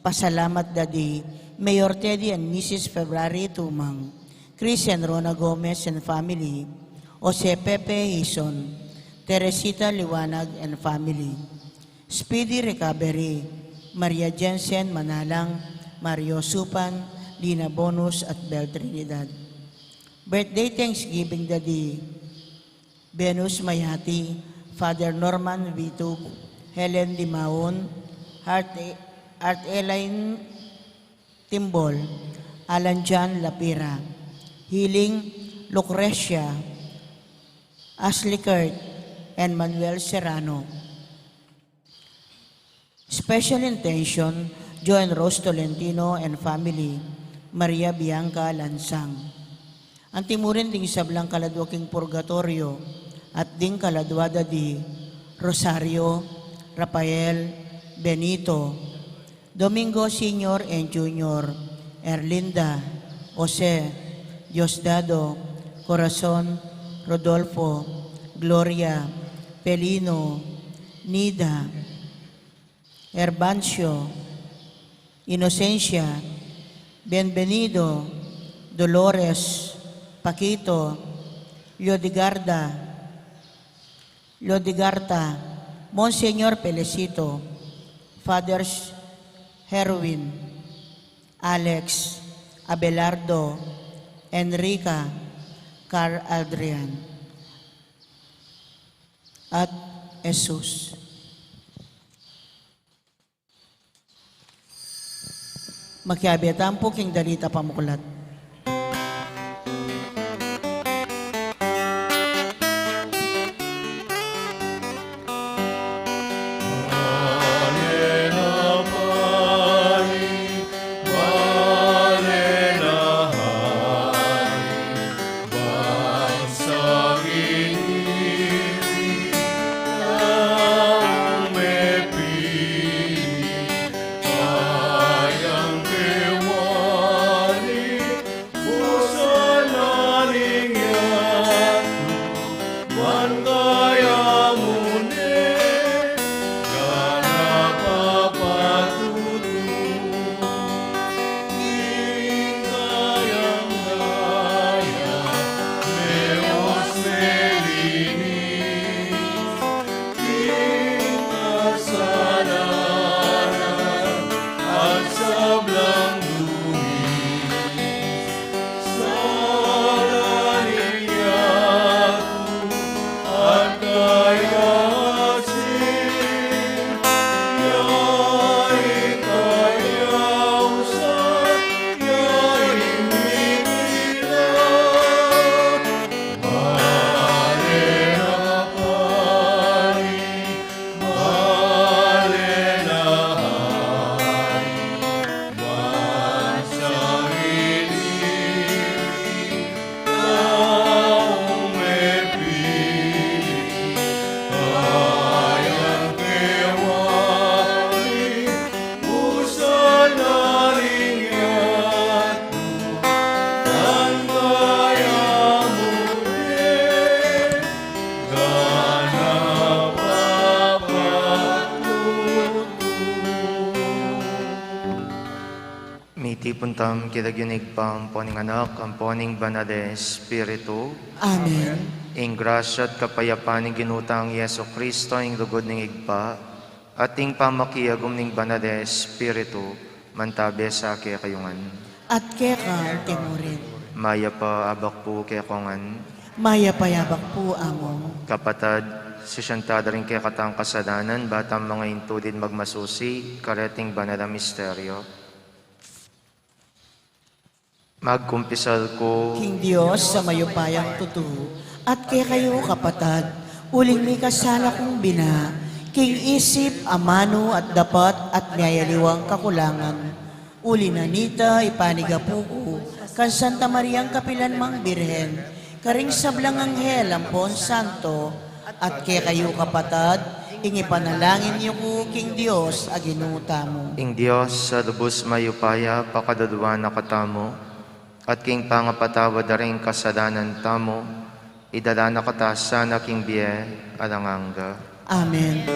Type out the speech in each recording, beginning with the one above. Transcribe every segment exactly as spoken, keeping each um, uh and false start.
Pasalamat da di Mayor Teddy and Missus February Tumang, Chris and Rona Gomez and family, Jose Pepe Hison, Teresita Liwanag and family, speedy recovery, Maria Jensen Manalang, Mario Supan, Lina Bonus at Bel Trinidad. Birthday Thanksgiving da di Venus Mayati, Father Norman Vitug, Helen Dimaon, Art, Art Elaine Timbol, Alan John Lapira, Healing Lucrecia, Ashley Kurt, and Manuel Serrano. Special intention, Joe and Rose Tolentino and family, Maria Bianca Lansang. Anti mu rin ding sablang kaladua king purgatorio, at ding kaladua da di Rosario, Rafael, Benito, Domingo Senior and Junior, Erlinda, Jose, Diosdado, Corazon, Rodolfo, Gloria, Pelino, Nida, Herbancio, Inocencia, Bienvenido, Dolores, Paquito, Leodigarda, Leodigarda, Monsignor Felicito, Fathers Herwin, Alex, Abelardo, Enrica, Carl Adrian, at Jesus. Makiabe tamu pu king dalit a pamuklat. Mitipun tamu king lagyu ning Ibpa, ampo ning Anak, ampo ning Banal a Espiritu. Amen. Ing grasya at kapayapan ning Ginu tang Jesu Kristo, ing lugud ning Ibpa, at ing pamakiagum ning Banal a Espiritu, mantabi sa kekayu ngan. At keka anti mu rin. Mayap a abak pu kekongan. Mayap a abak pu, Among. Kapatad, sisian ta la ring kekatang kasalanan, ba tang mangintulid magmasusi kareting banal a misteryo. Magkumpisal ku king Dios a mayupayang tutu, at kekayu, kapatad, uling mikasala kung bina, king isip, amanu, at dapat, at miyayaliwang kakulangan. Uli na nita, ipanigapu ku kang Santa Mariang kapilan mang Birhen, karing sablang anghel ampon santo, at kekayu, kapatad, ing ipanalangin yu ku king Dios a Ginu tamu. Ing Dios a lubus mayupaya pakaluluan na katamu, at king pangapatawad da ring kasalanan tamu, idala na kata sana king bie alang angga. Amen.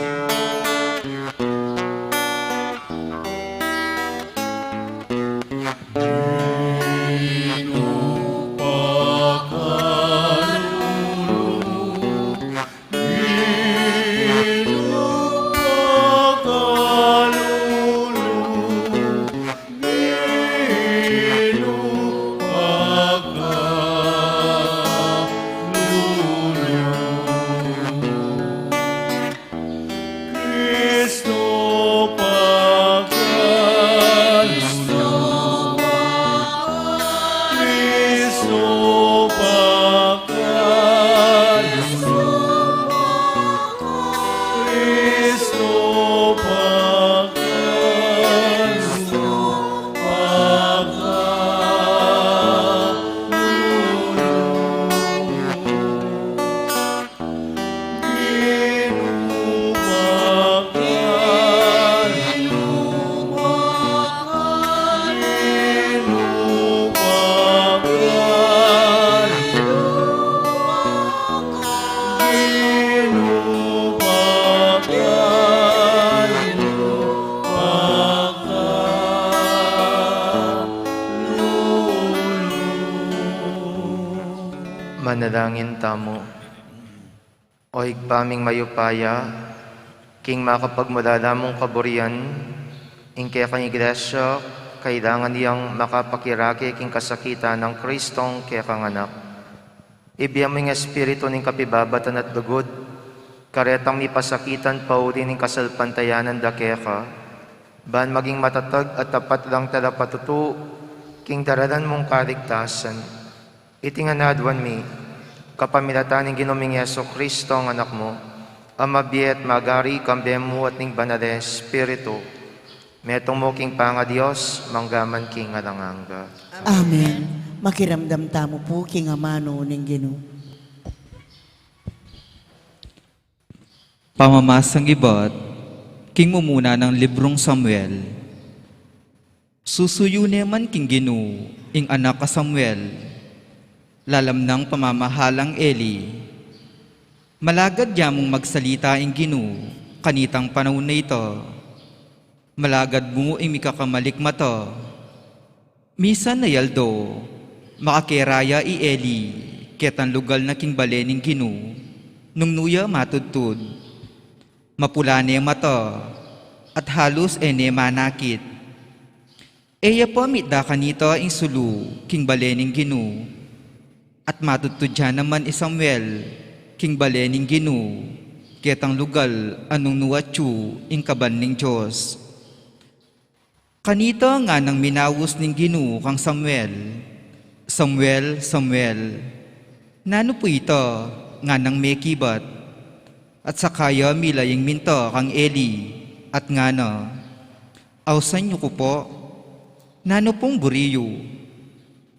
Manalangin tamu. O Ibpa ming mayupaya, king makapagmula la mung kaburian ing kekang Iglesia, kailangan niyang makapakirake king kasakitan nang Kristong kekang Anak. Ibie mu ing Espiritu ning kapibabatan at lugud, karetang mipasakitan pauli ning kasalpantayanan da keka, ban maging matatag at tapat lang talapatutu king daralan mung kaligtasan. Iti ngan aduan mi, kapamilatan ning Ginu ming Jesu Kristo, ang Anak mu, a mabie at magari kambe mu at ning Banal a Espiritu, metung mu king pangaDios, mangga man king alang angga. Amen. Makiramdam tamu pu king amanu ning Ginu. Pamamasang ibat king mumuna nang librung Samuel. Susuyu ne man king Ginu ing anak a Samuel, lalam nang pamamahalang Eli. Malagad ya mung magsalita ing Ginu kanitang panaun a ita. Malagad mu ing mikakamalik mata. Misan a aldo, makakera ya i Eli ketang lugal na king bale ning Ginu, nung nu ya matudtud. Mapula ne mata, at halus e ne manakit. E ya pa mitda kanita ing sulu king bale ning Ginu, at matudtud ya naman i Samuel king bale ning Ginu, ketang lugal a nung nu atyu ing kaban ning Dios. Kanita nganang minaus ning Ginu kang Samuel, "Samuel, Samuel." "Nanu pu ita?" nganang mekibat. At saka ya milaying minta kang Eli, at ngana, "Ausan yu ku pu, nanu pung buri yu?"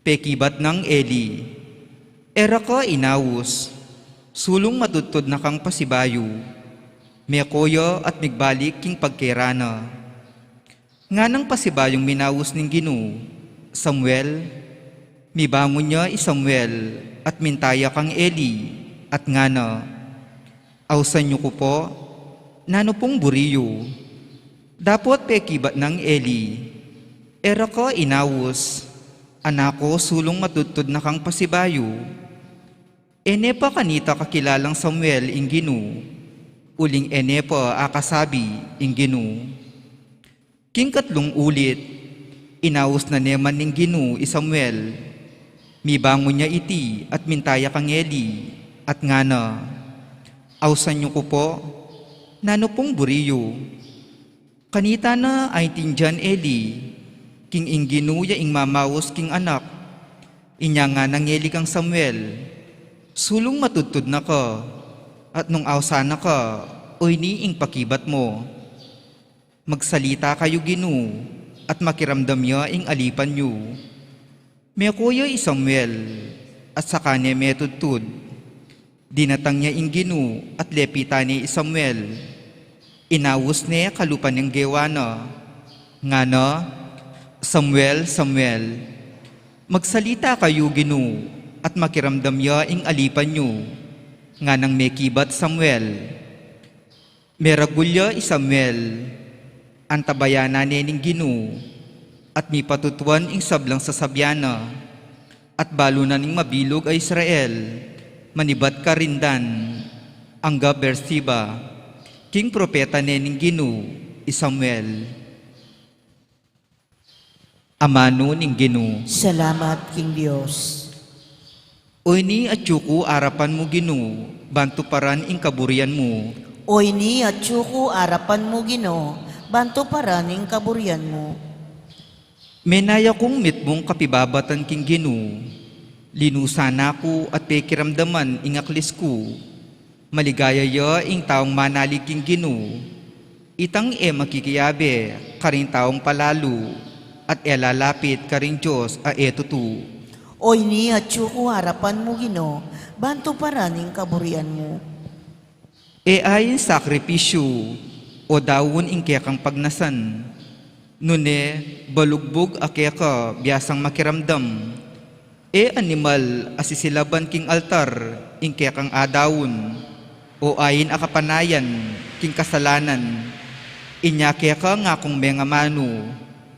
Pekibat nang Eli, "E ra ka inaus, sulung matudtud na kang pasibayu." Meko ya at migbalik king pagkera na. Nganang pasibayung minaus ning Ginu, "Samuel." Mibangun ya i Samuel at minta ya kang Eli, at ngana, "Ausan yu ku pu, nanu pung buri yu?" Dapot pekibat nang Eli, "E ra ka inaus, anak ku, sulung matudtud na kang pasibayu." E ne pa kanita kakilalang Samuel ing Ginu, uling e ne pa akasabi ing Ginu. King katlung ulit, inaus na ne man ning Ginu i Samuel. Mibangun ya iti at minta ya kang Eli, at ngana, "Ausan yu ku pu, nanu pung buri yu?" Kanita na aintindian Eli king ing Ginu ya ing mamaus king anak. Inya ngana nang Eli kang Samuel, "Sulung matudtud na ka, at nung ausan na ka, oyni ing pakibat mu." "Magsalita kayu, Ginu, at makiramdam ya ing alipan yu." Meko ya i Samuel, at saka ne metudtud. Dinatang ya ing Ginu at lepitan ne i Samuel. Inaus ne kalupa ning gewa na. Ngana, "Samuel, Samuel." "Magsalita kayu, Ginu, at makiramdam ya ing alipan yu." Nganang mekibat Samuel. Meragul ya i Samuel, antabayanan ne ning Ginu, at mipatutuan ing sablang sasabian na, at balu na ning mabilug a Israel, manibat karin Dan angga Beersheba, king propeta ne ning Ginu i Samuel. Amanu ning Ginu. Salamat king Dios. Oyni atyu ku arapan mu, Ginu, ban tuparan ing kaburian mu. Oyni atyu ku arapan mu, Ginu, ban tuparan ing kaburian mu. Menaya kung mitmung kapibabatan king Ginu, linusan na ku at pekiramdaman ing aklis ku. Maligaya ya ing taung manalig king Ginu, itang e makikiabe karing taung palalu, at e lalapit karing Dios a e tutu. Oyni atyu ku arapan mu, Ginu, ban tuparan ing kaburian mu. E ain sakripisyu o daun ing kekang pagnasan, nune balugbug a keka biasang makiramdam. E animal a sisilaban king altar ing kekang adaun, o ain a kapanayan king kasalanan. Inya keka ngakung mengamanu,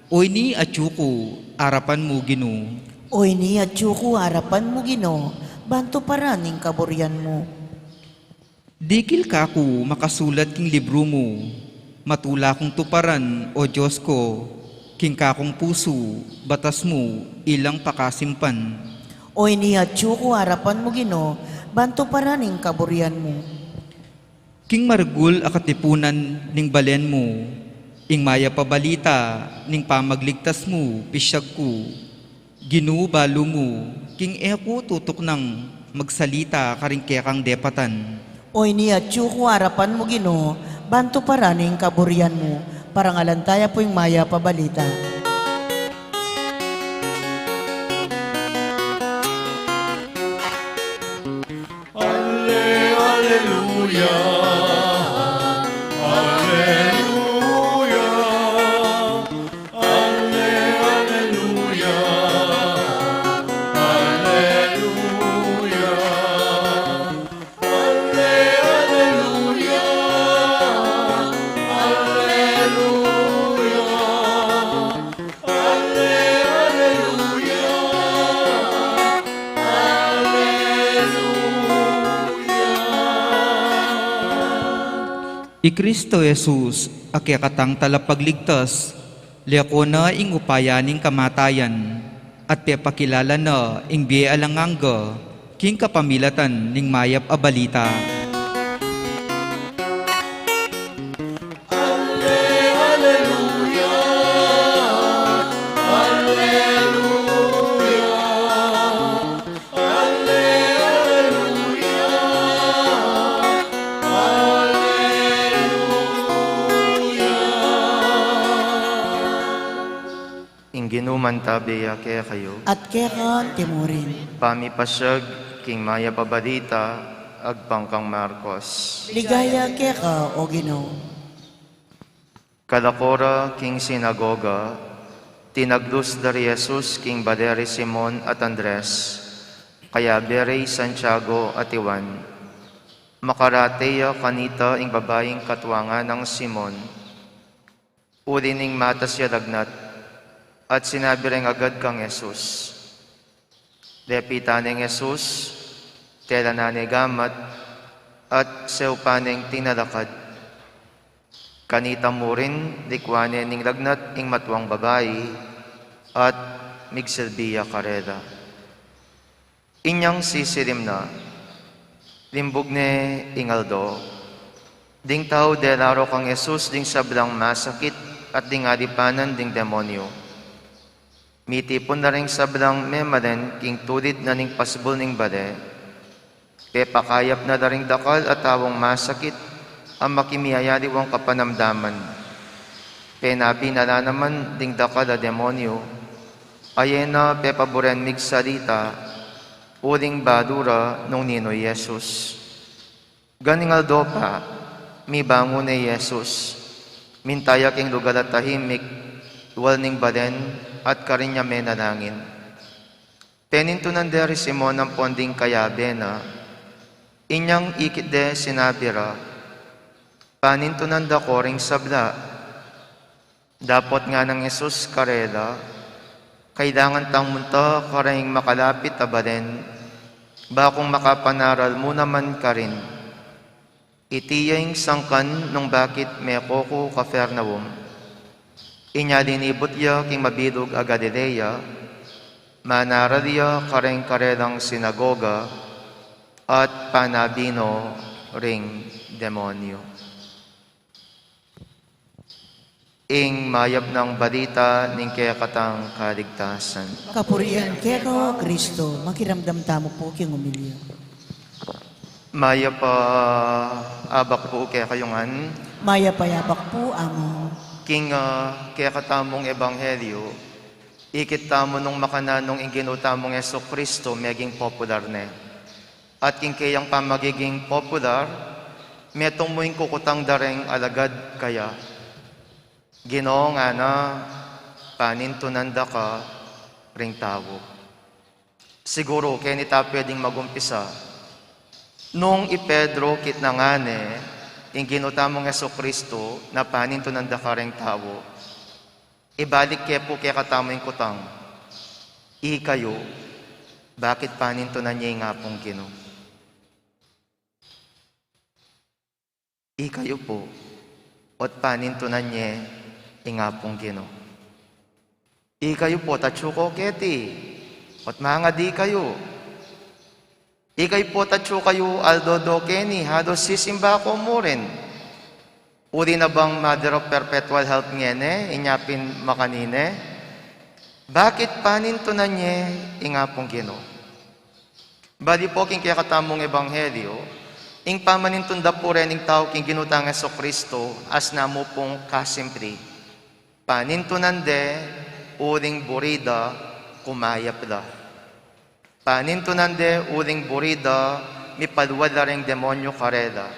oyni atyu ku arapan mu, Ginu. Oyni atyu ku arapan mu, Ginu, ban tuparan ing kaburian mu. Dikil kaku makasulat king libru mu, matula kung tuparan, O Dios ko, king kakung pusu, batas mu, ilang pakasimpan. O ini atyu ku arapan mu, Ginu, ban tuparan ing kaburian mu. King maragul a katipunan ning balen mu, ing mayap a balita ning pamagligtas mu, pisyag ku, Ginu, balu mu, king e ku tutuknang magsalita karing kekang depatan. O ini atyu ku arapan mu, Ginu, ban tuparan ing kaburian mu. Parangalan taya pu ing mayap a balita. Alle-, alleluia, alleluia, alle-, alleluia, alleluia, alle-, alleluia, alleluia. Alleluia, alleluia. I Kristo Jesus, a kekatang talapagligtas, leko na ing upaya ning kamatayan, at pepakilala na ing bie alang angga, king kapamilatan ning mayap a balita. Alle-, alleluia, alleluia, alle-, alleluia, alleluia. Ing Ginu mantabe ya kekayu. At keka mu rin. Pamipasyag king mayap a balita agpang kang Marcos. Ligaya keka, O Ginu. Kalako ra king sinagoga, tinaglus da ri Jesus king bale ri Simon at Andres, kayabe re i Santiago at i Juan. Makarate ya kanita ing babaing katwa nganang Simon, uli ning matas ya lagnat, at sinabi reng agad kang Jesus. Lepitan neng Jesus, telanan ne gamat, at seupan neng tinalakad. Kanita mu rin, likwan ne ning lagnat ing matwang babai, at migsilbi ya karela. Inyang sisilim na, limbug ne ing aldo. Ding tau delaro kang Jesus ding sablang masakit at ding alipanan ding demonyo. Mitipun la ring sablang memalen king tulid na ning pasbul ning bale. Pepakayap na la ring dakal a taung masakit a makimiayaliwang kapanamdaman. Penabi na la naman ding dakal a demonyo a e na pepaburen migsalita, uling balu ra nung ninu i Jesus. Ganing aldo pa, mibangun ne i Jesus. Minta ya king lugal a tahimik, lual ning balen, at karin ya menalangin. Penintunan de ri Simon ampon ding kayabe na. Inyang ikit de sinabi ra, "Panintunan da ko ring sabla." Dapot nganang Jesus karela, "Kailangan tang munta karing makalapit a balen, bakung makapanaral mu naman karin. Iti ya ing sangkan nung bakit meko ku Capernaum." Inya linibut ya king mabilug a Galilea, manaral ya karing karelang sinagoga, at panabi no ring demonyo. Ing mayap nang balita ning kekatang kaligtasan. Kapurian keka, O Kristo. Makiramdam tamu pu king umilya. Mayap a abak pu kekayu ngan. Mayap a abak pu, Among. King, ah, kekatamung ebanghelyo, ikit tamu nung makananung ing Ginu tamung Jesucristo meging popular ne. At king keyang pamagiging popular, metung mu ing kukutang da reng alagad kaya. "Ginu," ngana, "panintunan da ka ring tau." Siguru keni ta pwedeng magumpisa. Nung i Pedro, kitnan na ne ing Ginu tamung Jesucristo na panintunan da ka ring tau. Ibalik ke pu kekatamu ing kutang. Ikayu, Bakit panintunan ye ing Apung Ginu? Ikayu pu, ot panintunan ye ing Apung Ginu. Ikayu pu, ot atsu ko keti, ot mangadi kayu. Ikayu pu, ot atsu kayu aldo-aldo keni, hados sisimba ko mu rin. Uli na bang Mother of Perpetual Help ngeni, inya pin makanini? Bakit panintunan ye ing Apung Ginu? Bali pu king kekatamung ebanghelyo, ing pamanintun da pu reng tau king Ginu tang Jesucristo, asna mu pung kasimpli. Panintunan de uling buri da kumayap la. Panintunan de uling buri da mipalual la reng demonyu karela.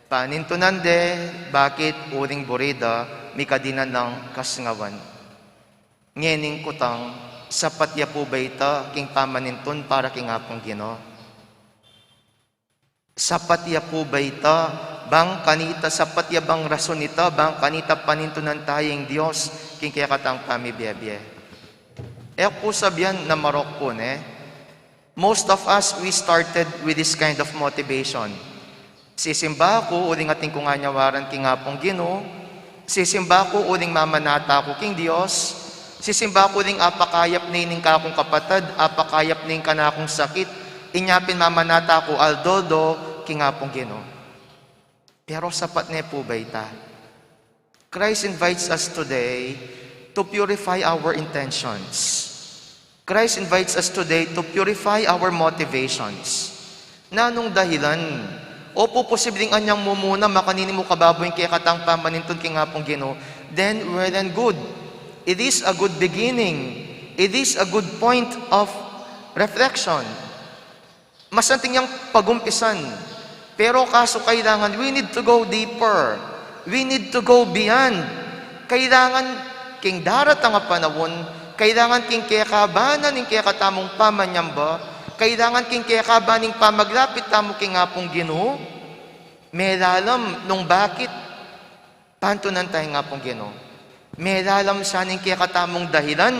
Panintunan de bakit uling buri da mikadinan lang kasngawan. Ngening kutang, sapat ya pu ba ita king pamanintun para king Apung Ginu? Sapat ya pu ba ita? Bang kanita, sapat ya bang rason ita bang kanita panintunan taya ing Dios king kekatang pamibie-bie? E ku pu sabian na marok pu ne. Most of us, we started with this kind of motivation. Sisimba ku uling atin kung anyawaran king Apung Ginu. Sisimba ku uling mamanata ku king Dios. Sisimba ku uling apakayap ne ning kakung kapatad, apakayap ne ing kanakung sakit. Inya pin mamanata ku aldo-aldo king Apung Ginu. Pero sapat ne pu ba ita? Christ invites us today to purify our intentions. Christ invites us today to purify our motivations. Nanung dahilan? O pu, posibleng anyang mumuna makanini mu kababu ing kekatang pamanintun king Apung Ginu, then well and good. It is a good beginning. It is a good point of reflection. Masanting yang pagumpisan. Pero kasu kailangan, we need to go deeper. We need to go beyond. Kailangan king daratang a panaun, kailangan king kekabanan ning kekatamung pamanyamba, kailangan king kekabanan ning pamaglapit tamu king Apung Ginu, melalam nung bakit panintunan taya ing Apung Ginu. Melalam sana ing kekatamung dahilan.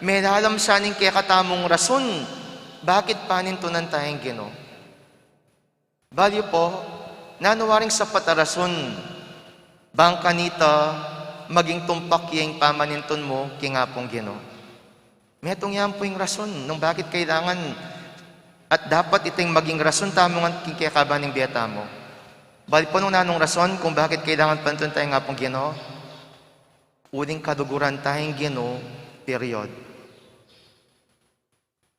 Melalam sana ing kekatamung rason. Bakit panintunan taya ing Ginu? Bali pu, nanu waring sapat a rason bang kanita maging tumpak ya ing pamanintun mu king Apung Ginu? Metung yan pu ing rason nung bakit kailangan at dapat iting maging rason tamu ngan king kekaban ning bie tamu. Bali pu nung nanung rason kung bakit kailangan panintunan taya ing Apung Ginu? Uling kaluguran taya ing Ginu, period.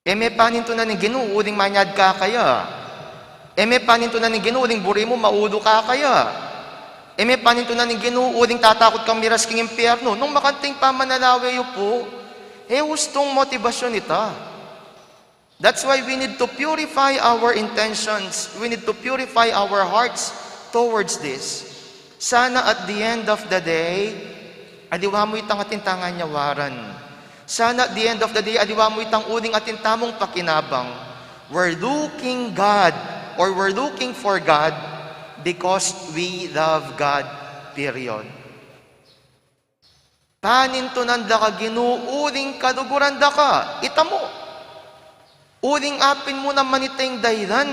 E me panintunan ing Ginu uling manyad ka kaya. E me panintunan ing Ginu uling buri mu maulu ka kaya. E me panintunan ing Ginu uling tatakut kang miras king impyernu. Nung makanting pamanalawe yu pu, e ustung motibasyun ita. That's why we need to purify our intentions. We need to purify our hearts towards this. Sana at the end of the day, aliwa mu itang atin tang anyawaran. Sana at the end of the day, aliwa mu itang uling atin tamung pakinabang. We're looking God, or we're looking for God because we love God, period. Panintunan da ka Ginu uling kaluguran da ka. Itamu. Uling apin mu naman ita ing dahilan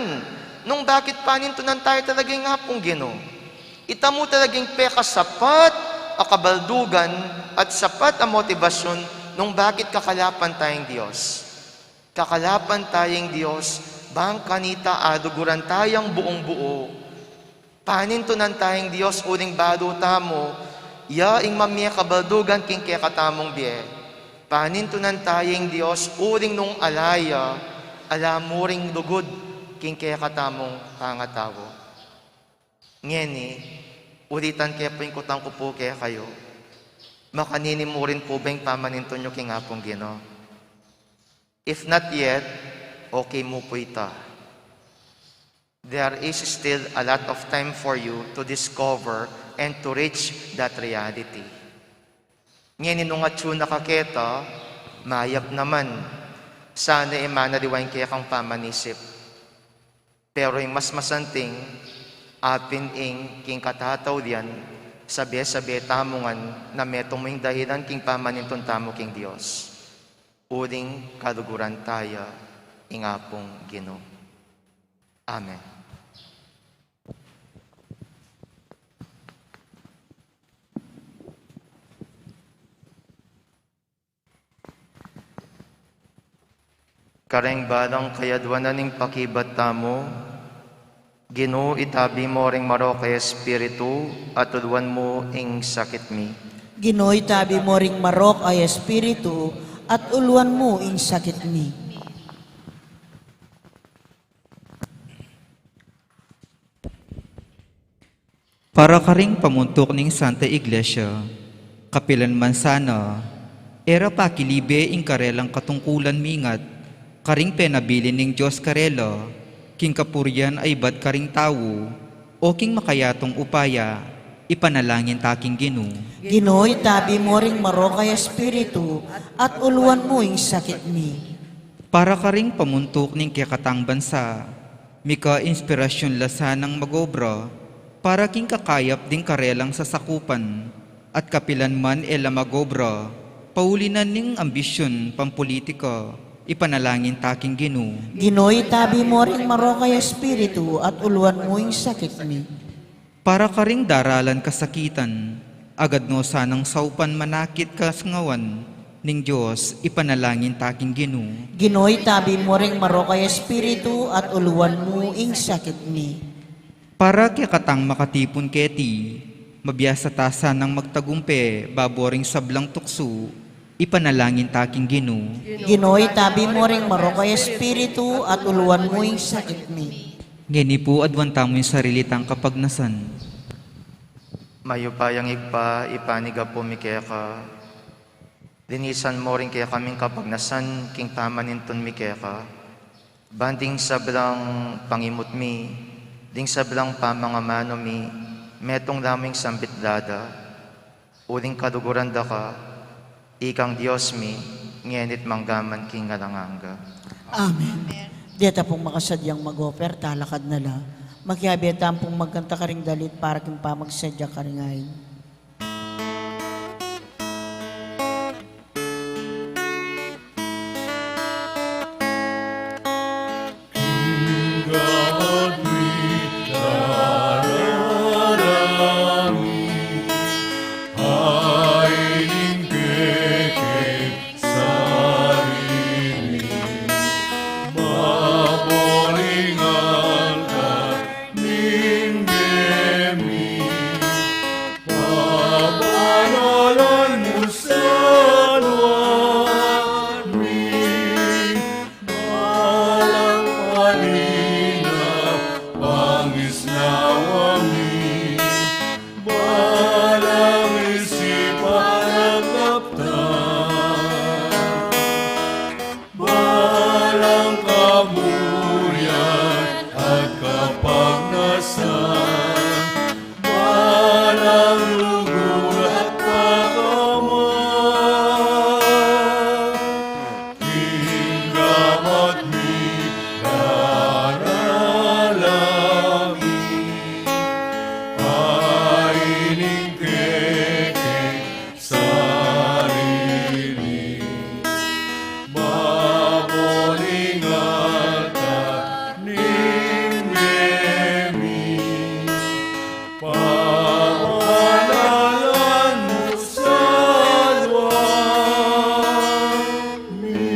nung bakit panintunan taya talaga ing Apung Ginu. Itamu talaga ing pekasapat a kabaldugan at sapat a motibasyun nung bakit kakalapan taya ing Dios. Kakalapan taya ing Dios, bang kanita aluguran tayang buung-buu. Panintunan taya ing Dios uling balu tamu, ya ing mamie kabaldugan king kekatamung bie. Panintunan taya ing Dios uling nung ala ya, ala mu ring lugud king kekatamung pangatau. Ngeni, ulitan ke pu ing kutang ku pu kekayu. Makanini mu rin pu ba ing pamanintun yu king Apung Ginu? If not yet, okay mu pu ita. There is still a lot of time for you to discover and to reach that reality. Ngeni nung atsu na ka keta, mayap naman. Sana e manaliwa ing kekang pamanisip. Pero ing mas masanting, apin ing king katataulian, sabe-sabe tamu ngan na metung mu ing dahilan king pamanintun tamu king Dios. Uling kaluguran taya. ing Apung Ginu. Amen. Kareng balang kayadwanan ning pakibat tamu, Ginu, itabi mo ring marok a espiritu at uluan mu ing sakit mi. Ginu, itabi mo ring marok a espiritu at uluan mu ing sakit mi. Para karing pamuntuk ning Santa Iglesia, kapilan man sana, e ra pakilibe ing karelang katungkulan mingat karing penabilin ning Dios karela, king kapurian a ibat karing tau, o king makayatung upaya, ipanalangin ta king Ginu. Ginu, itabi mo ring marok a espiritu, at uluan mu ing sakit mi. Para karing pamuntuk ning kekatang bansa, mika inspirasyun la sanang magobra para king kakayap ding karelang sasakupan, at kapilan man e la magobra, pauli na ning ambisyun pampulitika, ipanalangin ta king Ginu. Ginu, itabi mo ring marok a espiritu at uluan mu ing sakit mi. Para karing daralan kasakitan, agad no sanang saupan manakit kasangawan ning Dios, ipanalangin ta king Ginu. Ginu, itabi mo ring marok a espiritu at uluan mu ing sakit mi. Para kekatang makatipun keti, mabiasa ta sanang magtagumpe babo ring sablang tuksu, ipanalangin ta king Ginu. Ginu, itabi mo ring marok a espiritu at uluan mu ing sakit mi. Ngeni pu, aduan tamu ing sarili tang kapagnasan. Mayupayang Ibpa, ipanyawad mi keka, linisan mo ring kekaming kapagnasan king pamanintun mi keka. Ban ding sablang pangimut mi, ding sablang pamangamanu mi, metung la mu ing sambit da, uling kaluguran da ka, ikang Dios mi, ngeni't mangga man king alang angga. Amen. Deta pung makasadyang mag-offer, talakad na la. Makiabe tamu pung magkanta karing dalit para king pamagsadya karing ain. Pabanalan mu sa lua mi, balang panina, pangisnawa mi, balang isipan at kaptan. Balang kaburian at kapagnasan, balang lugud at pakaman, king gamat mi daralangin, ain ing kekeng sarili, babo ning altar ning mie mi, pabanalan mu sa lua mi.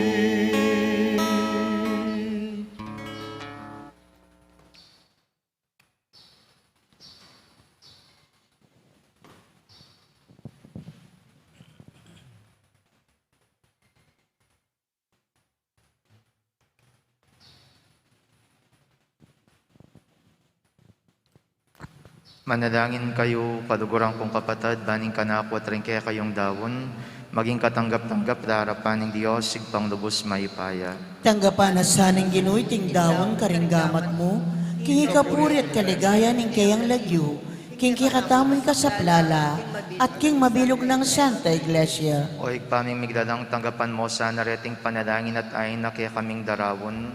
Manalangin kayu, kaluguran kung kapatad, ban ing kanaku at ring kekayung daun, maging katanggap-tanggap la arapan ning Dios, Ibpang lubus mayupaya. Tanggapan na sa ning Ginu iting daun karing gamat mu, king ikapuri at kaligayan ning keyang lagyu, king kekatamung kasaplalan, at king mabilug nang Santa Iglesia. O Ibpa ming miglalang, tanggapan mu sana reting panalangin at ain na kekaming daraun,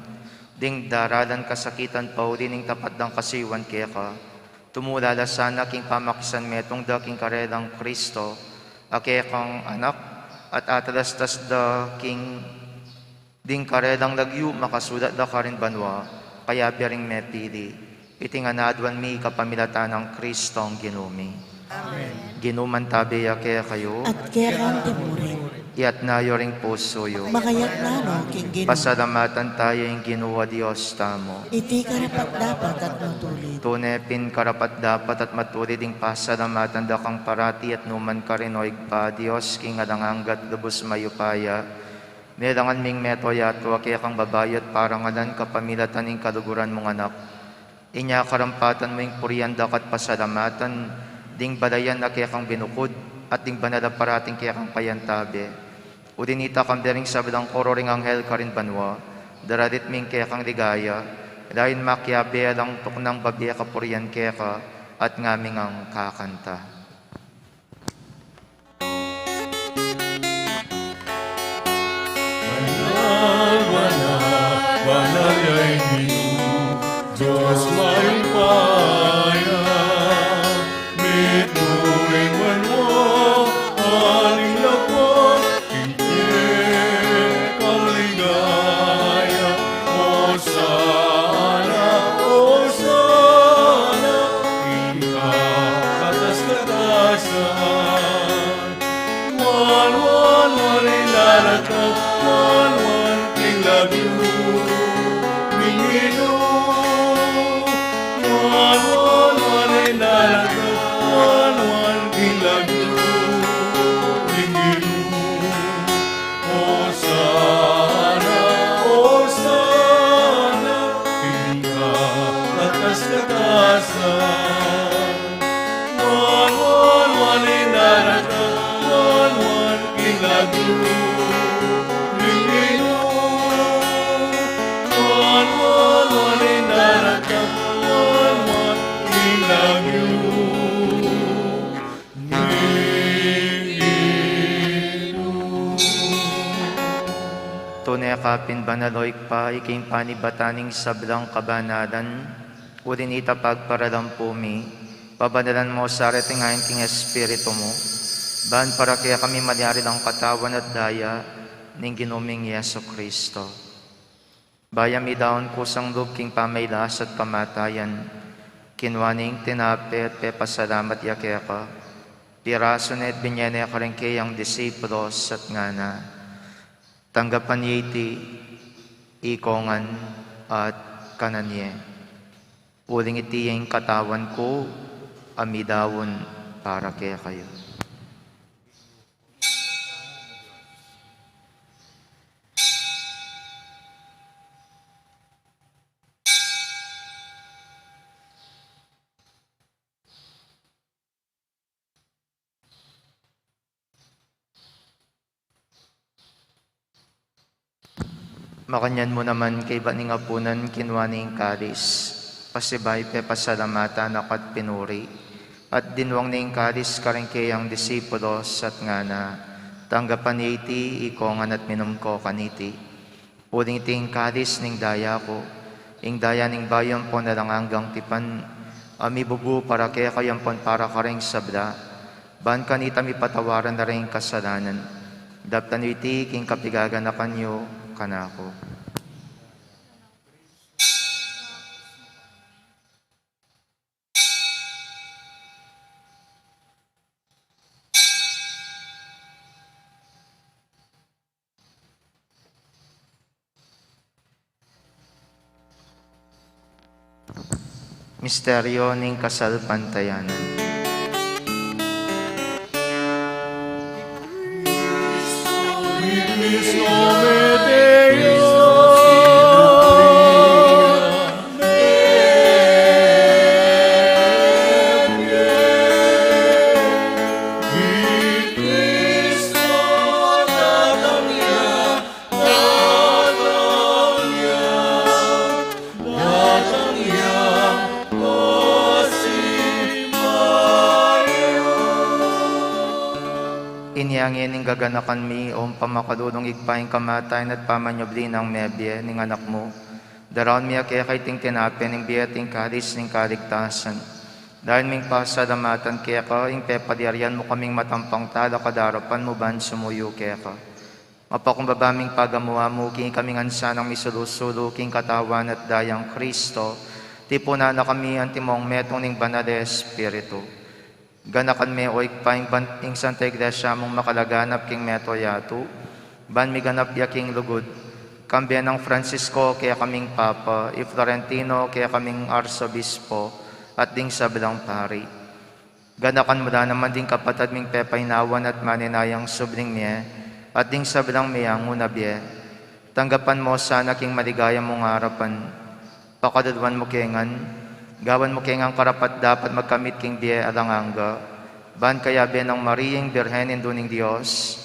ding daralan kasakitan pauli ning tapat dang kasuyuan keka, tumula la sana king pamakisan metung da king karelang Kristo, a kekang Anak, at atalastas da king Ding karelang lagyu makasulat da karin banua, kayabe ring mepili. Iti ngan aduan mi kapamilatan nang Kristong Ginu mi. Amen. Ginu mantabe ya kekayu. At keka mu rin. Iyatas yu ring pusu yu. Makayatas no king Ginu. Pasalamatan tamu ing Ginu a Dios tamu. Iti karapat-dapat at matulid. Tune pin karapat-dapat at matulid ing pasalamatan da kang parati at nukarin man, o Ibpa, Dios king alang angga at lubus mayupaya. Kailangan ming meto yatu a kekang babayu at parangalan kapamilatan ning kaluguran mung Anak. Inya karampatan mu ing purian da ka at pasalamatan ding balayan a kekang binukud at ding banal a parating kekang payantabe. Uli na nita, kambe ring sablang koro ring anghel karin banua, daralit mi ing kekang ligaya, layun makiabe alang tuknang babie kapurian keka at ngaming kakanta. Banal, banal, banal ya ing Ginu, Dios mayupaya, mitmu ing banua at ing lapad king kekang ligaya. Osana, Osana, king kakatas-katasan. Wan, wan, wan ing daratang, wan, wan ing lagyu ning Ginu. Wan, wan, wan ing daratang, wan, wan ing lagyu ning Ginu. Osana, Osana, king kakatas-katasan. Wan, wan, wan ing daratang, wan, wan ing lagyu ning Ginu. Wan, wan, wan ing daratang, wan, wan ing lagyu ning Ginu. Tune ka pin banal, o Ibpa, ika ing panibatan ning sablang kabanalan. Uli na nita, pagparalampu mi, pabanalan mu sa reting ain king Espiritu mu, ban para kekami malyari lang katawan at daya ning Ginu ming Jesu Kristo. Bayu ya midaun kusang lub king pamailas at kamatayan, kinua ne ing tinape at pepasalamat ya keka, pirasu ne at binye ne karing keyang disipulos at ngana: Tanggapan ye iti, ikongan, at kanan ye. Uling iti ya ing katawan ku a midaun para kekayu. Makanyan mu naman, kaybat ning apunan, kinua ne ing kalis, pasibayu pepasalamatan na ka at pinuri, at dinwang ne ing kalis karing keyang disipulos at ngana: Tanggapan ye iti, ikongan, at minum ko kaniti. Uling iti ing kalis ning daya ku, ing daya ning bayu ampon alang anggang tipan, a mibubu para kekayu ampon para karing sabla, ban kanita mipatawaran la ring kasalanan. Daptan yu iti king kapigaganakan yu kanaku. Misteryo ning kasalpantayanan. Inya ngeni gaganakan mi, o pamakalulung Ibpa, ing kamatayan at pamanyubli nang mebie ning Anak mu. Daraun mi keka iting tinape ning bie at ing kalis ning kaligtasan. Dayun ming pasalamatan keka ing pepalyarian mu kaming matampang talakad king arapan mu ban sumuyu keka. Mapakumbaba ming pagamu-amu king ikami ngan sanang misulu-sulu king katawan at dayang Kristo, tipunan na kami antimong metung ning Banal a Espiritu. Ganakan me, o Ibpa, ing ban-, ing Santa Iglesia mung makalaganap king mabilug a yatu, ban miganap ya king lugud, kambe nang Francisco, kekaming Papa, i Florentino, kekaming Arsobispo, at ding sablang pari. Ganakan mu la naman ding kapatad ming pepainawan at maninayang subling mie, at ding sablang mie a nganang bie. Tanggapan mu la sana king maligaya mung arapan. Pakaluluan mu ke ngan, gawan mu ke ngan karapat-dapat magkamit king bie alang angga, ban kayabe nang Mariang Birhen, Indu ning Dios,